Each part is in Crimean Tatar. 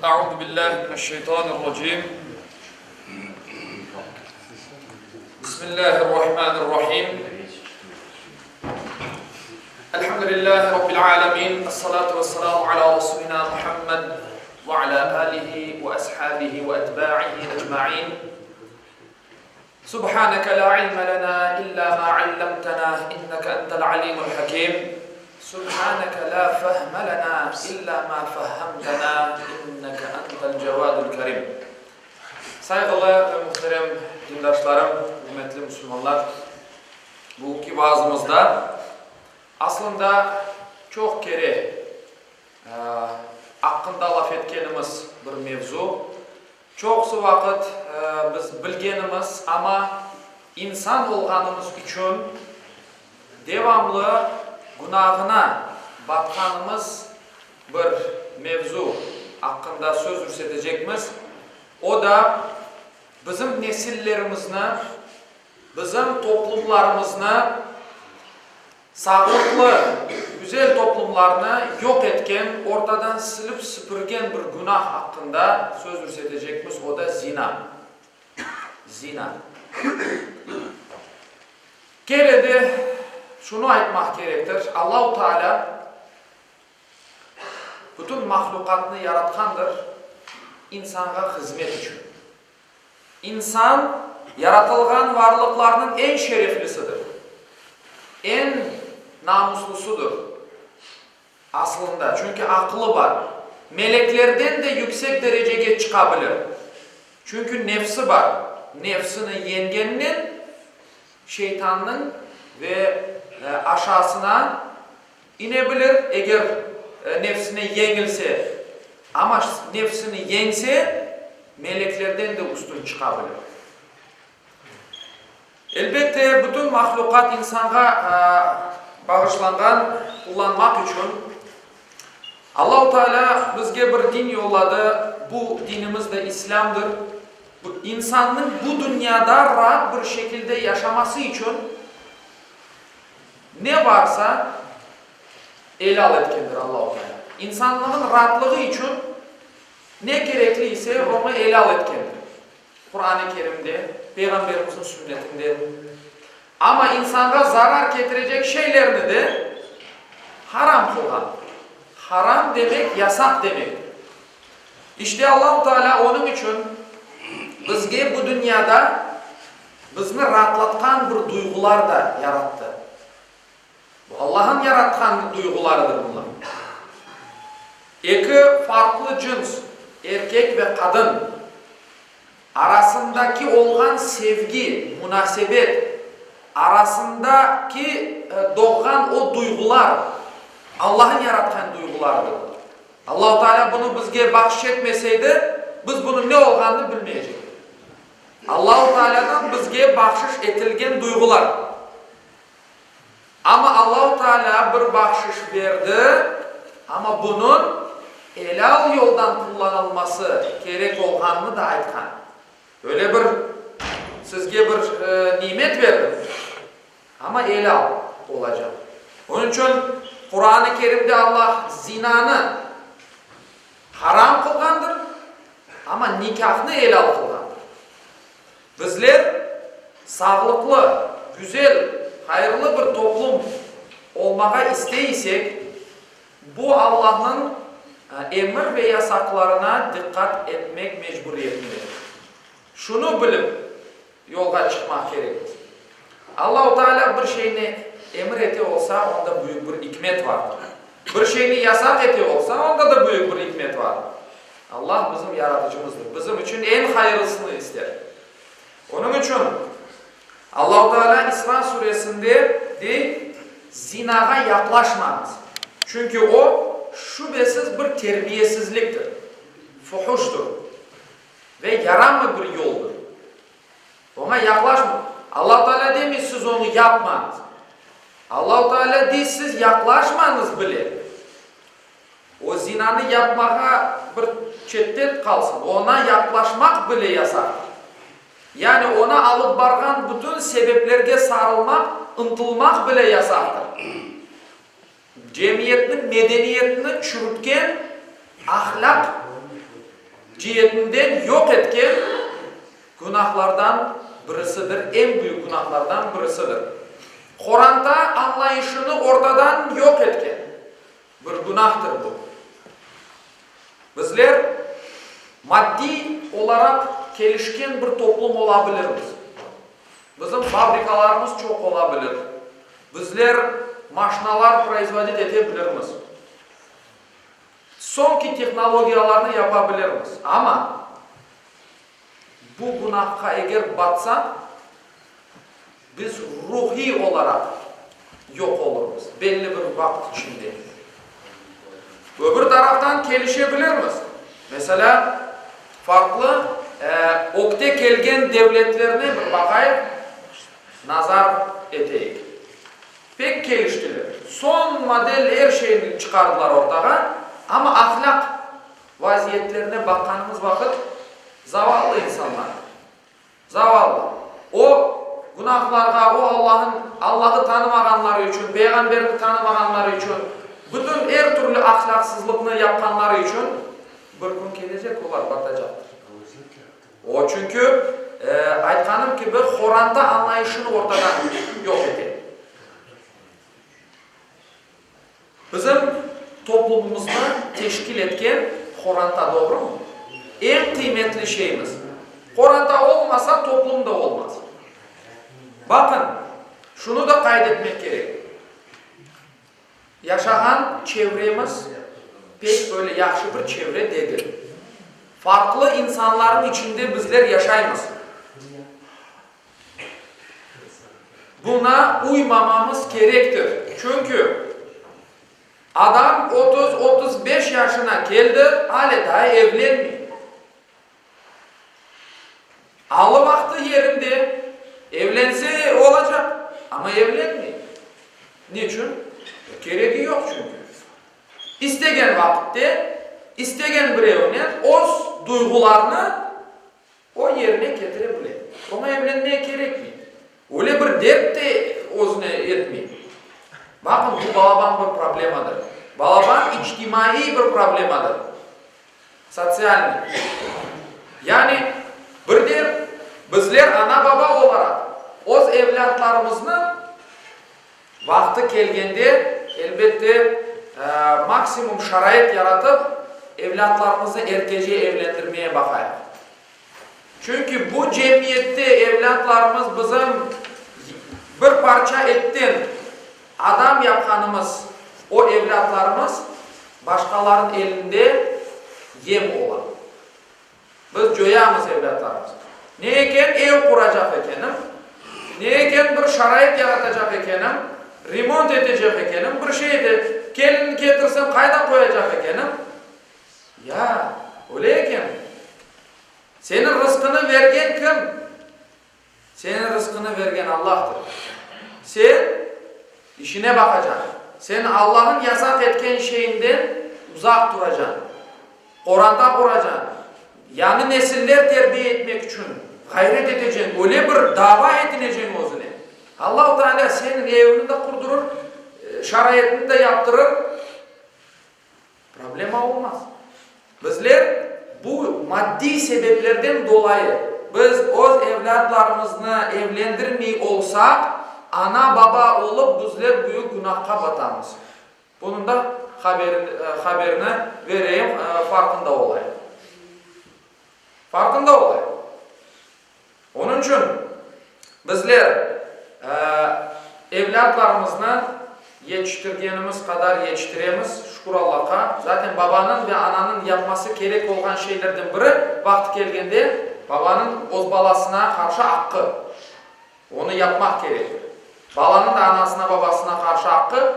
Euzu billahi mineşşeytanirracim. Bismillahirrahmanirrahim. Elhamdülillahi rabbil alamin. Essalatu vesselamu ala rasulina Muhammed ve ala alihi ve ashabihi ve etba'ihi ecmaîn. Subhaneke la ilme lena illa ma allamtena inneke entel alimul hakim. Subhaneke la fehme lena illa ma fehhemtena inneke entel cevadul kerim. Sayğılı ve muhterem dindaşlarım, ürmetli musulmanlar, bugünki vaazımızda aslında çoq kere aqqında laf etkenimiz bir mevzu, Çoqusı vaqıt biz bilgenimiz, amma insan olğanımız içün devamlı günahına batqanımız bir mevzu aqqında söz yürsetecekmiz. O da, bizim nesillerimizni, bizim toplumlarımıznı, Sağlıqlı, güzel toplumlarnı yoq etken, ortadan silip süpürgen bir günah aqqında söz yürsetecekmiz, o da zina. Zina. Kere de şunı aytmaq kerektir, Allahu Teala bütün mahlüqatnı yaratqandır insanğa hızmet içün. İnsan, yaratılğan varlıqlarnıñ eñ şereflisidir, eñ namuslısıdır aslında, çünki aqılı bar, meleklerden de yüksek derecege çıqa bilir, çünki nefsi bar, nefsini yeñgennen şeytannıñ ve aşasına İne bilir, eger nefsine yeñilse, amma nefsini yeñse, meleklerden de üstün çıqa bilir. Elbette, bütün mahlüqat insanğa bağışlanğan, qullanmaq içün. Allahu Teala bizge bir din yolladı, bu dinimiz de İslâmdır. İnsannıñ bu dünyada raat bir şekilde yaşaması içün, Ne varsa, elâl etkendir Allahu Teala. İnsanlığın raatlığı içün ne kerekli ise, oñı elâl etkendir. Quran-ı Kerimde, Peyğamberimizniñ sünnetinde. Amma insanğa zarar ketirecek şeylerni de haram qılğan. Haram demek, yasaq demektir. İşte Allahu Teala onıñ içün bizge bu dünyada Bizni raatlatqan bir duyğular da yarattı. Bu Allah'ın yaratqan duyğularıdır bunlar. Eki farqlı cıns, erkek ve qadın, arasındaki olğan sevgi, munasebet, arasındaki doğğan o duyğular, Allah'ın yaratqan duyğularıdır bunlar. Allahu Teala bunı bizge bahşış etmeseydi, biz bunıñ ne olğanını bilmeyecek edik. Allahu Tealâdan bizge bahşış etilgen duyğular. Amma Allahu Tealâ bir bahşış berdi, amma bunıñ elâl yoldan qullanılması kerek olğanını da aytqan. Öyle bir sizge bir nimet berdim, amma elâl olacaq. Onıñ içün Quran-ı Kerimde Allah zinanı haram qılğandır, Amma nikâhnı elâl qılğandır. Bizler sağlıqlı, güzel, hayırlı bir toplum olmağa istey isek, bu Allahnıñ emir ve yasaqlarına diqqat etmek mecburiyetindemiz. Şunı bilip yolğa çıqmaq kerekmiz. Allahu Teala bir şeyni emir ete olsa, onda büyük bir ikmet vardır. Bir şeyni yasaq ete olsa, onda da büyük bir ikmet vardır. Allah bizim Yaratıcımızdır. Bizim içün eñ hayırlısını ister. Onıñ içün Allahu Teala İsra suresinde dey, Zinağa yaqlaşmañız, çünki o, şübesiz bir terbiyesizliktir, fuhuştır ve yaramay bir yoldır. Oña yaqlaşma. Allahu Teala demey, siz onı yapmañız. Allahu Teala dey, siz yaqlaşmañız bile. O zinanı yapmağa bir çette qalsın, oña yaqlaşmaq bile yasaqtır. Yani oña alıp barğan bütün sebeplerge sarılmaq, ıntılmaq bile yasaqtır. Cemiyetniñ medeniyetini çürütken ahlâq. cietinden yoq etken günahlardan birisidir, eñ büyük günahlardan birisidir. Qoranta añlayışını ortadan yoq etken bir günahtır bu. Bizler maddiy olaraq kelişken bir toplum ola bilirmiz. Bizim fabrikalarımız çoq ola bilir. Bizler maşnalar proizvodit ete bilirmiz. Soñki tehnologiyalarnı yapa bilirmiz. Amma bu günahqa eger batsaq, biz ruhiy olaraq yoq olurmız belli bir vaqıt içinde. Öbür taraftan kelişe bilirmiz. Meselâ, farqlı ögte kelgen devletlerni bir baqayıq, nazar eteyik. Pek keliştiler. Soñ model er şeyni çıqardılar ortağa, amma ahlâq vaziyetlerine baqqanımız vaqıt, zavallı insanlar. Zavallı. O, günahlarğa, o Allahın, Allahı tanımağanları içün, Peyğamberni tanımağanları içün, bütün er türlü ahlâqsızlıqnı yapqanları içün, bir kün kelecek, olar batacaqtır. O, çünki, aytqanım kibi, qoranta añlayışını ortadan yoq ete. Bizim toplumımıznı teşkil etken qoranta, doğrumı? Eñ qıymetli şeyimiz. Qoranta olmasa, toplum da olmaz. Baqın, şunı da qayd etmek kerek, yaşağan çevremiz pek böyle yahşı bir çevre degil. Farqlı insanlarnıñ içinde bizler yaşaymız. Buña uymamamız kerektir, çünki adam 30, 35 yaşına keldi, ale daa evlenmey. Alı vaqtı yerinde, evlense olacaq, amma evlenmey. Niçün? Keregi yoq çünki. İstegen vaqıtte, istegen birevnen öz duyğularını O yerine ketire bile. Oña evlenmeye kerekmey. Öyle bir dert de özüne etmey. Baqıñ, bu balaban bir problemadır. Balaban içtimaiy bir problemadır. Sotsialnıy. Yani, bir de bizler ana-baba olaraq öz evlâtlarımıznı Vaqtı kelgende, elbette, maksimum şarait yaratıp, evlâtlarımıznı ertece evlendirmeye baqayıq. Çünki bu cemiyette evlâtlarımız bizim bir parça etten adam yapqanımız o evlâtlarımız başqalarnıñ elinde yem ola. Biz coyamız evlâtlarımıznı. Ne eken ev quracaq ekenim, ne eken bir şarait yaratacaq ekenim, remont etecek ekenim, bir şey ete, kelinni ketirsem qayda qoyacaq ekenim? Ya, öyle eken. Seniñ rızqını vergen kim? Seniñ rızqını vergen Allahtır. Sen işine baqacañ. Sen Allahnıñ yasaq etken şeyinden uzaq turacañ. Qoranta quracañ. Yañı nesiller terbiye etmek içün ğayret eteceñ, öyle bir dava etineceñ özüne. Allahu Teala seniñ evini de qurdurır, şaraitini de yaptırır. Problema olmaz. Bizler bu maddiy sebeplerden dolayı biz öz evlâtlarımıznı evlendirmey olsaq, ana-baba olıp bizler büyük günahqa batamız. Bunıñ da haberini vereyim, farqında olayıq. Farqında olayıq. Onıñ içün bizler evlâtlarımıznı yetiştirgenimiz qadar yetiştiremiz, şükür Allahqa. Zaten babanıñ ve ananıñ yapması kerek olğan şeylerden biri, vaqtı kelgende, babanıñ öz balasına qarşı aqqı. Onı yapmaq kerektir. Balanıñ da anasına, babasına qarşı aqqı,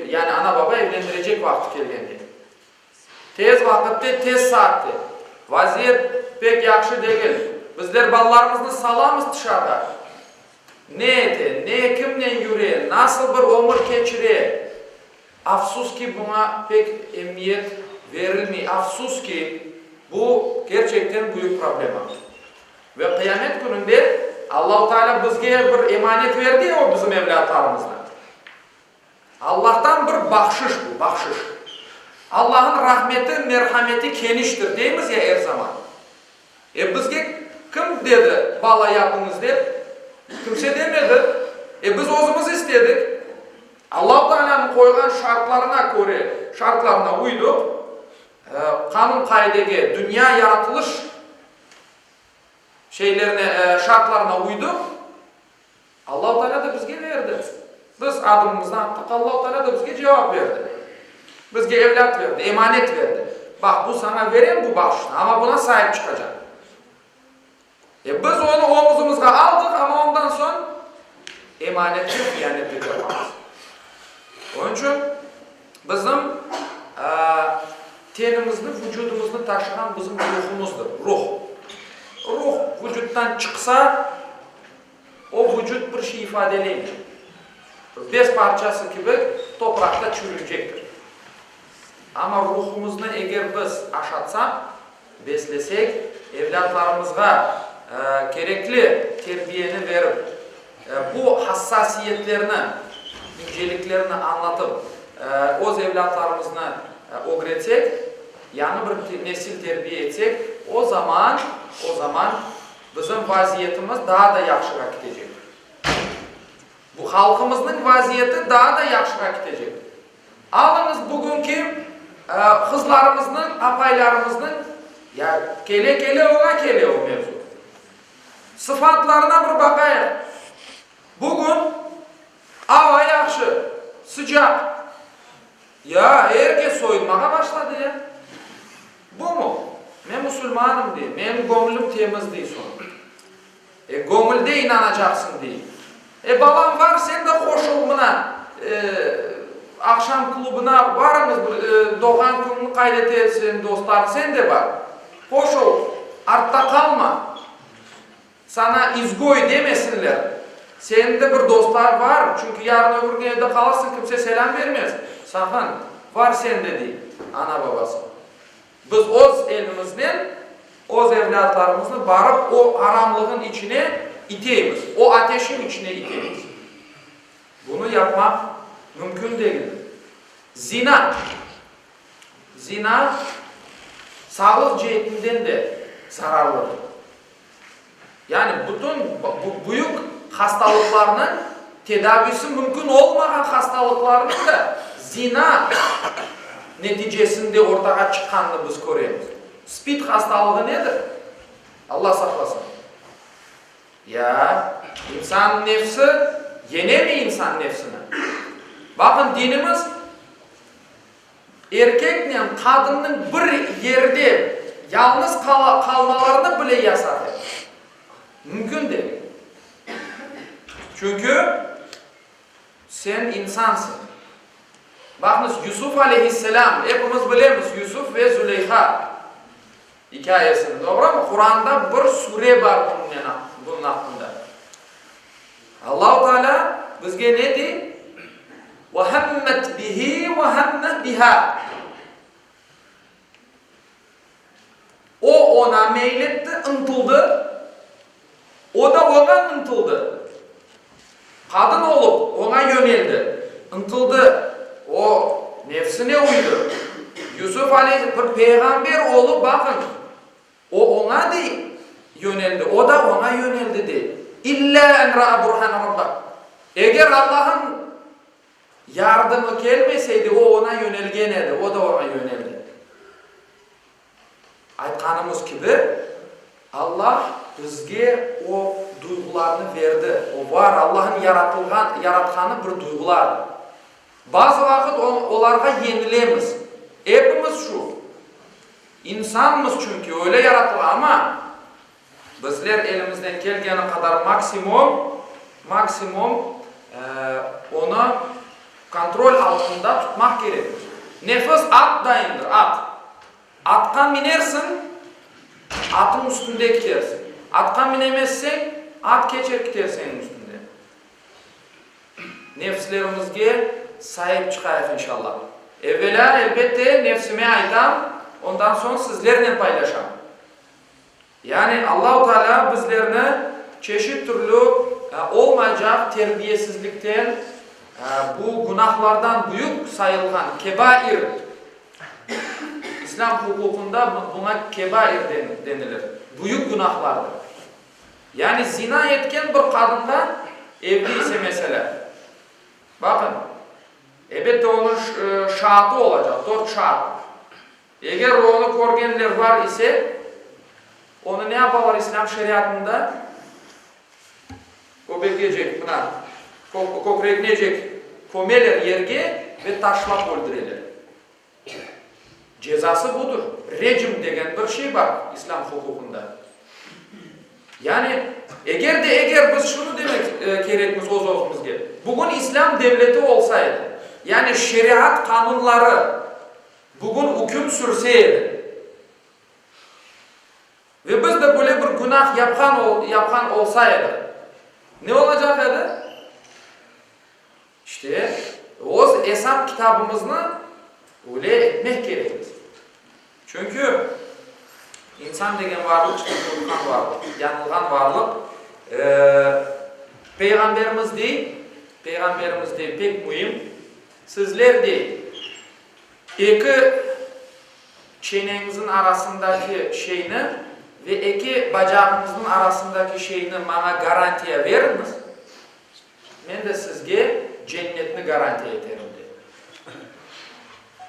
yani ana-baba evlendirecek vaqtı kelgende. Tez vaqıtte, tez saatte. Vaziyet pek yahşı degil. Bizler balalarımıznı salamız tışarığa. Ne ete, ne, kimnen yüre, nasıl bir ömür keçire? Afsus ki, buña pek emiyet verilmey. Afsus ki, bu kerçekten büyük problema. Ve qıyamet kününde Allahu Teala bizge bir emanet berdi ya, o bizim evlâtlarımıznı. Allahtan bir bahşış bu, bahşış. Allahnıñ rahmeti, merhameti keniştir, deymiz ya er zaman. E, bizge kim dedi bala yapıñız dep? Kimse demedi. E, biz özümiz istedik. Allahu Taalânıñ qoyğan şartlarına köre, şartlarına uydıq. Qanun-qaidege, dünya yaratılış şeylerine, şartlarına uydıq. Allahu Teala da bizge berdi. Biz adımımıznı attıq, Allahu Teala da bizge cevap berdi. Bizge evlât berdi, emanet berdi. Baq, bu saña verem bu bahşışnı, amma buna saip çıqacaq. E, biz onı omuzımızğa aldıq, amma ondan soñ emanetke hiyanet yapamız. Onıñ içün bizim tenimizni, vucudımıznı taşığan bizim ruhumızdır, ruh. Ruh vucuttan çıqsa, O vucut bir şey ifadeleymi. Bir bez parçası kibi topraqta çürüycektir. Amma ruhumıznı eger biz aşatsaq, beslesek, evlâtlarımızğa kerekli terbiyeni verip, bu hassasiyetlerni, inceliklerni añlatıp, öz evlâtlarımıznı ögretsek, yañı bir nesil terbiye etsek, o zaman, o zaman Bizim vaziyetimiz daa da yahşığa kitecek. Bu halqımıznıñ vaziyeti daa da yahşığa kitecek. Alıñız bugünki qızlarımıznıñ, apaylarımıznıñ, ya kele-kele oña kele o mevzu, sıfatlarına bir baqayıq. Bugün ava yahşı, sıcaq. Ya, er kes soyunmağa başladı ya. Bumu? Men musulmanım, dey, menim göñlüm temiz, dey soñ. E, göñülde inanacaqsıñ, dey. E, balam, bar, sen de qoşul mına, aqşam klubına, barıñız bir, doğğan künüñni qayd ete seniñ dostlarıñ, sen de bar. Qoşul, artta qalma. Saña izgoy demesinler. Seniñ de bir dostlar bar, çünki yarın öbür kün evde qalırsıñ, kimse selâm bermez. Saqın, var sen de, dey ana-babası. Biz öz elimiznen öz evlâtlarımıznı barıp o aramlığın içine iteymiz, o ateşin içine iteymiz. Bunı yapmaq mümkün degildir. Zina. Zina sağlıq ceetinden de zararlıdır. Yani bütün bu büyük hastalıqlarnıñ tedavisi mümkün olmağan hastalıqlarnıñ da zina neticesinde ortağa çıqqanını biz köremiz. SPİD hastalığı nedir? Alla saqlasın. Ya, insan nefsi yenemi insan nefsini? Baqın, dinimiz Erkeknen qadınnıñ bir yerde yalnız qalmalarını bile yasaq etti. Mümkün degil. Çünki sen insansıñ. Baqıñız, Yusuf aleyhisselâm, epimiz bilemiz Yusuf ve Züleyha ikâyesini, doğrumı? Quranda bir sure bar bunıñ aqqında. Allahu Teala bizge ne dey? Ve hammet bihi ve hamme biha. O ona meyil etti, ıntıldı, o da oña ıntıldı. Qadın olıp, oña yöneldi, ıntıldı, o nefsine uydı. Yusuf aleyh bir peyğamber olıp, baqıñ, O oña, dey, yöneldi, o da oña yöneldi, dey. İllâ en ra'a burhane rabbah. Eger Allah'ın yardımı kelmeseydi, o oña yönelgen edi, o da oña yöneldi. Aytqanımız kibi, Allah bizge o duyğularnı berdi. O var, Allah'ın yaratılğan, yaratqanı bir duyğulardır. Bazı vaqıt olarğa yeñilemiz. Epimiz şu. İnsanmız çünki, öyle yaratılğan, amma bizler elimizden kelgeni qadar maksimum, maksimum onı kontrol altında tutmaq kerekmiz. Nefis at dayındır, at. Atqa minersiñ, atıñ üstünde kitersiñ. Atqa minemezseñ, at keçer kiter seniñ üstünden. Nefslerimizge saip çıqayıq inşallah. Evelâ, elbette, nefsime aytam, ondan soñ sizlernen paylaşam. Yani Allahu Teala bizlerni çeşit türlü olmaycaq terbiyesizlikten, bu günahlardan büyük sayılğan kebair, İslâm huquqında buña kebair denilir. Büyük günahlardır. Yani zina etken bir qadınğa evli ise, meselâ, baqıñ, ebette onıñ şaatı olacaq, dört şaat. Eger onı körgenler bar ise, onı ne yapalar İslâm şeriatında? Köbekecek, mına, kökreginecek kömeler yerge ve taşlap öldüreler. Cezası budır. Recm degen bir şey bar İslâm huquqında. Yani, eger de eger biz şunı demek kerekmiz öz-özümizge, bugün İslâm devleti olsa edi, yani şeriat qanunları bugün üküm sürse edi ve biz de böyle bir günah yapqan yapqan olsa edik, ne olacaq edi? İşte, öz esap-kitabımıznı öyle etmek kerekmiz. Çünki insan degen varlıq, işte, unutqan varlıq, yañılğan varlıq. Peyğamberimiz dey, Peyğamberimiz dey, pek müim, sizler dey, eki çeneñizniñ arasındaki şeyni ve eki bacağıñıznıñ arasındaki şeyni maña garantiya veriñiz, Men de sizge cennetni garantiya eterim, dedi.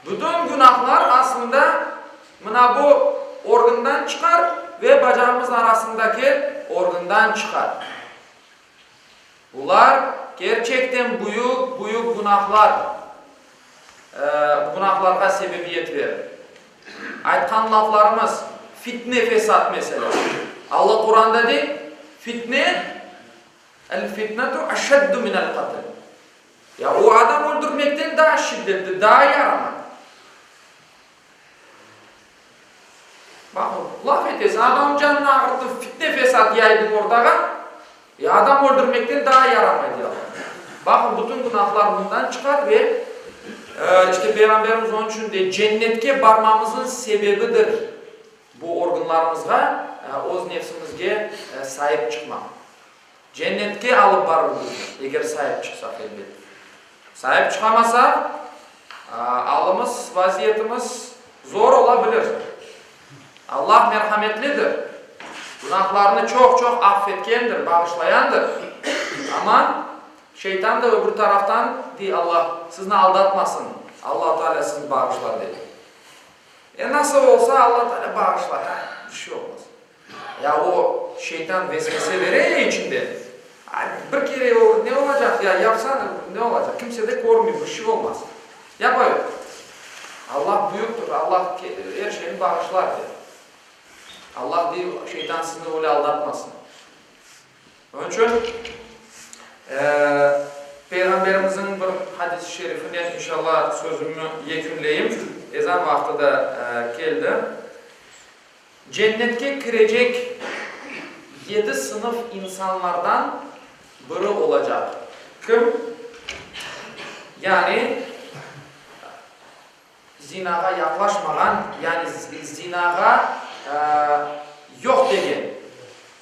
Bütün günahlar aslında mına bu organdan çıqar ve bacağımız arasındaki organdan çıqar. Bular kerçekten büyük, büyük günahlar, günahlarğa sebebiyet verir. Aytqan laflarımız, fitne-fesat meselâ. Alla Quranda dey, fitne, El-fitnetu eşeddu minel-qatl. Ya o adam öldürmekten daa şiddetli, daa yaramay. Baqıñ, laf etesiñ, adamnıñ canını ağırtıp, fitne-fesat yaydıñ ortağa, ya adam öldürmekten daa yaramay, dey Allah. Baqıñ, bütün günahlar bundan çıqar ve, işte, Peyğamberimiz onıñ içün dey, cennetke barmamıznıñ sebebidir. Bu organlarımızğa, öz nefsimizge saip çıqmaq. Cennetke alıp barır bizni, eger saip çıqsaq, elbet. Saip çıqamasaq, alımız, vaziyetimiz zor ola bilir. Allah merhametlidir, günahlarnı çoq-çoq af etkendir, bağışlayandır. Amma şeytan da öbür taraftan, dey Allah, sizni aldatmasın, Alla-Teala sizni bağışlar, dey. E, nasıl olsa, Alla Teala bağışlar, bir şey olmaz. Ya o şeytan vesvese bere ya içinden, bir kere o ne olacaq, ya yapsañ ne olacaq, kimse de körmey, bir şey olmaz. Yapa ber. Allah büyüktir, Allah er şeyni bağışlar, dey. Allah dey, şeytan sizni öyle aldatmasın. Onıñ içün, Peyğamberimizniñ bir hadis-i şerifinen inşallah sözümni yekünleyim, ezan vaqtı da keldi. Cennetke kirecek yedi sınıf insanlardan biri olacaq kim? Yani, Zinağa yaqlaşmağan, yani zinağa yoq degen,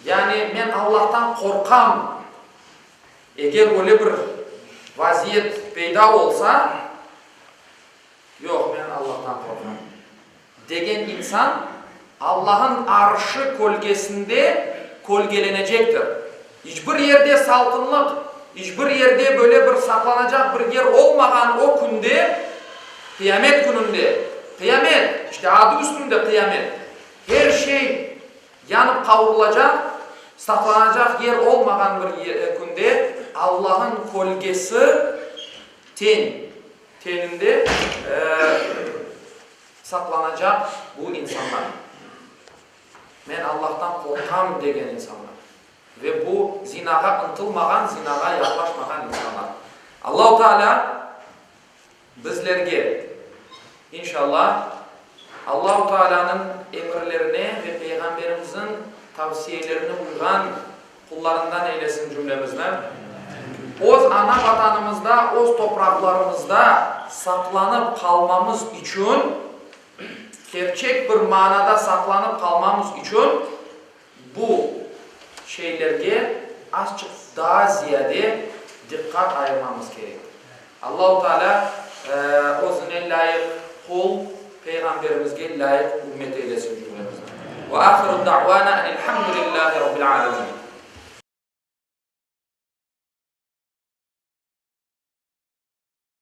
yani men Allahtan qorqam, eger öyle bir vaziyet peyda olsa, yoq, men Allahtan qorqam, degen insan Allah'ın arşı kölgesinde kölgelenecektir. İç bir yerde salqınlıq, iç bir yerde böyle bir saqlanacaq bir yer olmağan o künde, qıyamet kününde, qıyamet, işte adı üstünde qıyamet, her şey yanıp qavurılacaq, saqlanacaq yer olmağan bir künde Allah'ın kölgesi ten, teninde saqlanacaq bu insanlar. Men Allahtan qorqam degen insanlar. Ve bu zinağa ıntılmağan, zinağa yaqlaşmağan insanlar. Allahu Teala bizlerge, inşallah, Allahu Tealanıñ emirlerine ve Peyğamberimizniñ tavsiyelerine uyğan qullarından eylesin cümlemizni. Öz ana Vatanımızda, öz topraqlarımızda saqlanıp qalmamız içün, kerçek bir manada saqlanıp qalmamız içün bu şeylerge azçıq daa ziyade diqqat ayırmamız kerek. Allahu Teala özüne lâyıq qul, Peyğamberimizge lâyıq ümmet eylesin cümlemizni. Ve ahiru da'vana enilhamdülillahi rabbil alemin.